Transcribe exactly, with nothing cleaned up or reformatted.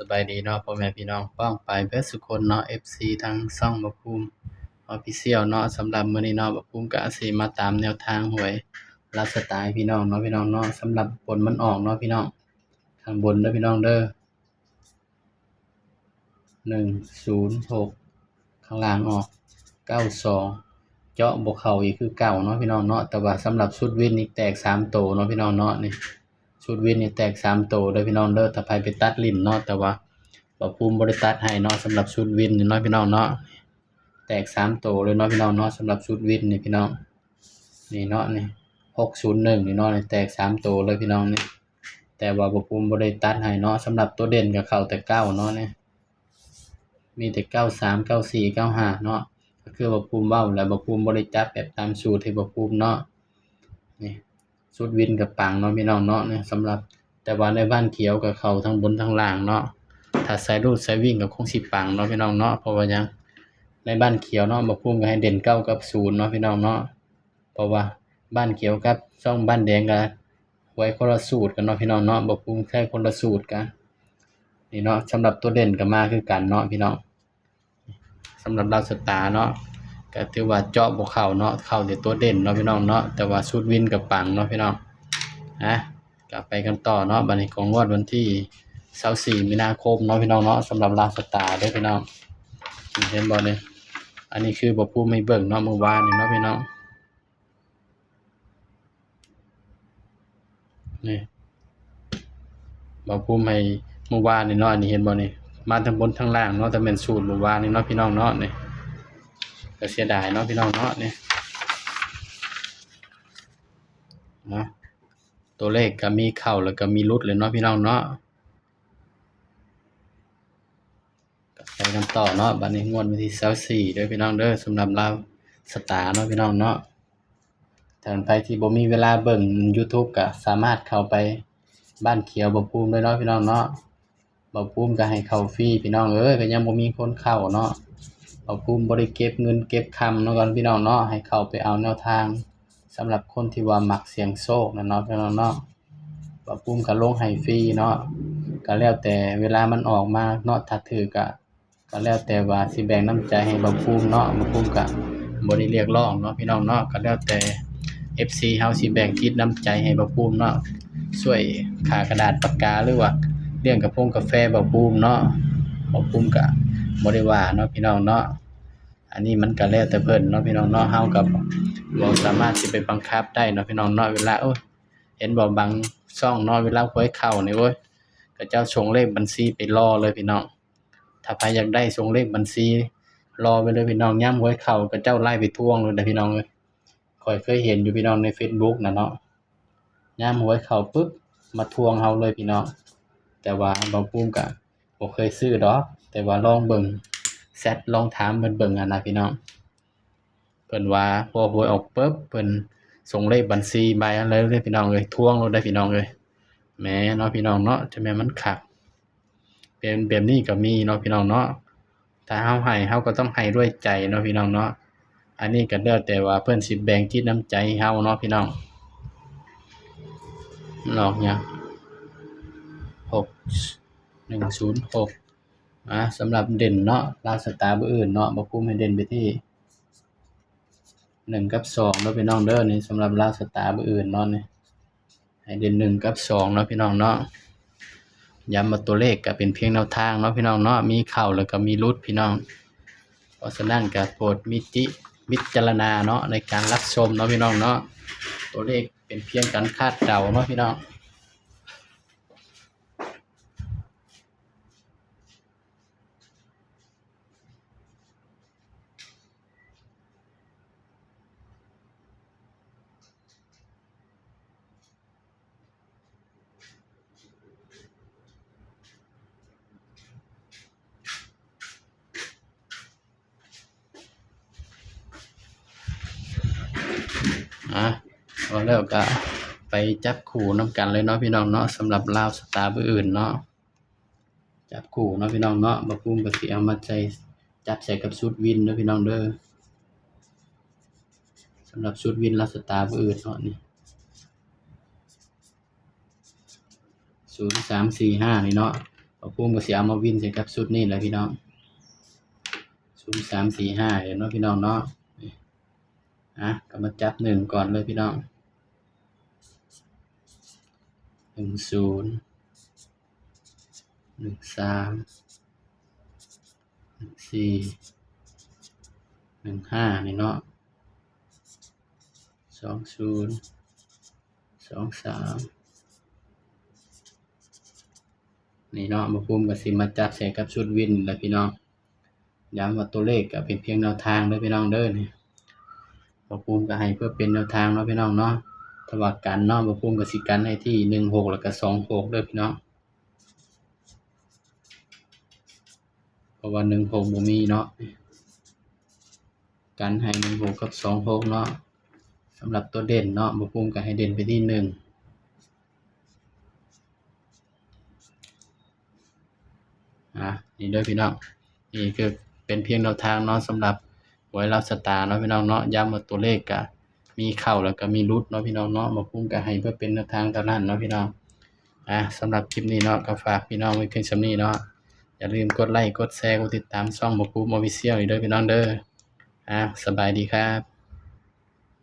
สบายดีเนาะ พ่อแม่พี่น้องป้องปายเบิดสุคนเนาะ เอฟซี ทั้งช่องบ่าวภูมิ Official เนาะ สำหรับมื้อนี้เนาะ บ่าวภูมิก็สิมาตามแนวทางหวยลาวสตาร์ให้พี่น้องเนาะ พี่น้องเนาะ สำหรับบนมันออกเนาะพี่น้อง ข้างบนเด้อพี่น้องเด้อ หนึ่งศูนย์หก ข้างล่างออก เก้าสอง เจาะบ่เข้าอีกคือเก่าเนาะพี่น้องเนาะ แต่ว่าสำหรับชุดวินนี่แตกสามโตเนาะพี่น้องเนาะ นี่ ชุดวินนี่แตกสามโตเด้อพี่น้องเด้อ ถ้าไผไปตัดเล่นเนาะ แต่ว่าบ่าวภูมิบ่ได้ตัดให้เนาะ สำหรับชุดวินนี่เนาะพี่น้องเนาะ แตกสามโตเลยเนาะพี่น้องเนาะ สำหรับชุดวินนี่พี่น้อง นี่เนาะ นี่ หกศูนย์หนึ่ง นี่เนาะ นี่แตกสามโตเลยพี่น้องนี่ แต่ว่าบ่าวภูมิบ่ได้ตัดให้เนาะ สำหรับตัวเด่นก็เข้าแต่เก้าเนาะนี่ มีแต่เก้าสาม เก้าสี่ เก้าห้า เนาะ ก็คือบ่าวภูมิเว้าแหละ บ่าวภูมิบ่ได้จับแบบตามสูตรให้บ่าวภูมิเนาะ นี่ ชุดวินก็ปังเนาะพี่น้องเนาะ นี่ สำหรับ แต่ว่าในบ้านเขียวก็เข้าทั้งบนทั้งล่างเนาะ ถ้าสายรูดสายวิ่งก็คงสิปังเนาะพี่น้องเนาะ เพราะว่าหยัง ในบ้านเขียวเนาะ บ่าวภูมิก็ให้เด่นเก้ากับศูนย์เนาะพี่น้องเนาะ เพราะว่าบ้านเขียวกับช่องบ้านแดงก็หวยคนละสูตรกันเนาะพี่น้องเนาะ บ่าวภูมิใช้คนละสูตรกัน นี่เนาะ สำหรับตัวเด่นก็มาคือกันเนาะพี่น้อง สำหรับลาวสตาร์เนาะ ก็ถือว่าเจาะบ่เข้าเนาะ เข้าแต่ตัวเด่นเนาะพี่น้องเนาะ แต่ว่าชุดวินก็ปังเนาะพี่น้อง นะ ก็ไปกันต่อเนาะ บัดนี้ของงวดวันที่ยี่สิบสี่ มีนาคมเนาะพี่น้องเนาะ สำหรับลาวสตาร์เด้อพี่น้อง เห็นบ่นี่ อันนี้คือบ่าวภูมิให้เบิ่งเนาะ มื้อวานนี่เนาะพี่น้อง นี่ บ่าวภูมิให้มื้อวานนี่เนาะ อันนี้เห็นบ่นี่ มาทั้งบนทั้งล่างเนาะ แต่แม่นสูตรมื้อวานนี่เนาะพี่น้องเนาะ นี่ ก็เสียดายเนาะพี่น้องเนาะ นี่ เนาะ ตัวเลขก็มีเข้าแล้วก็มีหลุดเลยเนาะพี่น้องเนาะ ก็ไปกันต่อเนาะ บัดนี้งวดวันที่ยี่สิบสี่เด้อพี่น้องเด้อ สำหรับลาวสตาร์เนาะพี่น้องเนาะ ถ้าใครที่บ่มีเวลาเบิ่ง YouTube ก็สามารถเข้าไปบ้านเขียวบ่าวภูมิได้เนาะพี่น้องเนาะ บ่าวภูมิก็ให้เข้าฟรีพี่น้องเอ้ย ก็ยังบ่มีคนเข้าเนาะ บ่าวภูมิบ่ได้เก็บเงินเก็บคำเนาะกันพี่น้องเนาะ ให้เข้าไปเอาแนวทาง สำหรับคนที่ว่ามักเสี่ยงโชคนะเนาะพี่น้องเนาะ บ่าวภูมิก็ลงให้ฟรีเนาะ ก็แล้วแต่เวลามันออกมาเนาะ ถ้าถืกก็ ก็แล้วแต่ว่าสิแบ่งน้ำใจให้บ่าวภูมิเนาะ บ่าวภูมิก็บ่ได้เรียกร้องเนาะพี่น้องเนาะ ก็แล้วแต่ เอฟซี เฮาสิแบ่งจิตน้ำใจให้บ่าวภูมิเนาะ ช่วยค่ากระดาษปากกาหรือว่าเลี้ยงกระพงกาแฟบ่าวภูมิเนาะ บ่าวภูมิก็บ่ได้ว่าเนาะพี่น้องเนาะ อันนี้มันก็แล้วแต่เพิ่นเนาะพี่น้องเนาะ เฮาก็บ่สามารถสิไปบังคับได้เนาะพี่น้องเนาะ เวลา โอ้ย เห็นบ่บางช่องเนาะ เวลาหวยเข้านี่ โอ้ย เขาเจ้าส่งเลขบัญชีไปรอเลยพี่น้อง ถ้าใครอยากได้ส่งเลขบัญชีรอไว้เลยพี่น้อง ยามหวยเข้าเขาเจ้าไล่ไปทวงเลยนะพี่น้องเอ้ย ข้อยเคยเห็นอยู่พี่น้องใน Facebook น่ะเนาะ ยามหวยเข้าปึ๊บ มาทวงเฮาเลยพี่น้อง แต่ว่าบ่าวภูมิก็บ่เคยซื้อดอก แต่ว่าลองเบิ่ง แชทลองถามเพิ่นเบิ่งหั่นนะพี่น้อง เพิ่นว่าพอหวยออกปึ๊บ เพิ่นส่งเลขบัญชีไปเลยเด้อพี่น้องเอ้ย ทวงเลยเด้อพี่น้องเอ้ย แหมเนาะพี่น้องเนาะ จะแม่นมันคัก เป็นแบบนี้ก็มีเนาะพี่น้องเนาะ ถ้าเฮาให้ เฮาก็ต้องให้ด้วยใจเนาะพี่น้องเนาะ อันนี้ก็แล้วแต่ว่าเพิ่นสิแบ่งจิตน้ำใจให้เฮาเนาะพี่น้อง มันออกหยัง หก หนึ่งศูนย์หก อ่า สำหรับเด่นเนาะ ลาวสตาร์มื้ออื่นเนาะ บ่าวภูมิให้เด่นไปที่ หนึ่งกับสองเนาะพี่น้องเด้อ นี่สำหรับลาวสตาร์มื้ออื่นเนาะ นี่ ให้เด่นหนึ่งกับสองเนาะพี่น้องเนาะ ย้ำว่าตัวเลขก็เป็นเพียงแนวทางเนาะพี่น้องเนาะ มีเข้าแล้วก็มีหลุดพี่น้อง เพราะฉะนั้นก็โปรดมีจิ วิจารณาเนาะ ในการรับชมเนาะพี่น้องเนาะ ตัวเลขเป็นเพียงการคาดเดาเนาะพี่น้อง อ่ะ เอาแล้วก็ไปจับคู่นำกันเลยเนาะพี่น้องเนาะ สำหรับลาวสตาร์มื้ออื่นเนาะ จับคู่เนาะพี่น้องเนาะ บ่าวภูมิก็สิเอามาใส่ จับใส่กับชุดวินเนาะพี่น้องเด้อ สำหรับชุดวินลาวสตาร์มื้ออื่นเนาะ นี่ ศูนย์สามสี่ห้า นี่เนาะ บ่าวภูมิก็สิเอามาวินใส่กับชุดนี้แหละพี่น้อง ศูนย์สามสี่ห้า เห็นเนาะพี่น้องเนาะ อ่ะ ก็มาจับหนึ่งก่อนเลยพี่น้อง หนึ่งศูนย์ หนึ่งสาม หนึ่งสี่ หนึ่งห้า นี่เนาะ สองศูนย์ สองสาม นี่เนาะ บ่าวภูมิก็สิมาจับใส่กับชุดวินนี่แหละพี่น้อง ย้ำว่าตัวเลขก็เป็นเพียงแนวทางเด้อพี่น้องเด้อ นี่ บ่าวภูมิก็ให้เพื่อเป็นแนวทางเนาะพี่น้องเนาะ ถ้าว่ากันเนาะ บ่าวภูมิก็สิกันให้ที่ หนึ่งหก แล้วก็ สองหก เด้อพี่น้อง เพราะว่า หนึ่งหก บ่มีเนาะ กันให้ หนึ่งหก กับ สองหก เนาะ สำหรับตัวเด่นเนาะ บ่าวภูมิก็ให้เด่นไปที่ หนึ่ง อ่ะ นี่เด้อพี่น้อง นี่คือเป็นเพียงแนวทางเนาะ สำหรับหวยลาวสตาร์เนาะพี่น้องเนาะ ย้ำว่าตัวเลขก็มีเข้าแล้วก็มีหลุดเนาะพี่น้องเนาะ บ่าวภูมิก็ให้เพื่อเป็นแนวทางเท่านั้นเนาะพี่น้อง อ่ะ สำหรับคลิปนี้เนาะ ก็ฝากพี่น้องไว้เพียงส่ำนี้เนาะ อย่าลืมกดไลค์ กดแชร์ กดติดตามช่องบ่าวภูมิ Official อีกเด้อพี่น้องเด้อ อ่ะ สบายดีครับ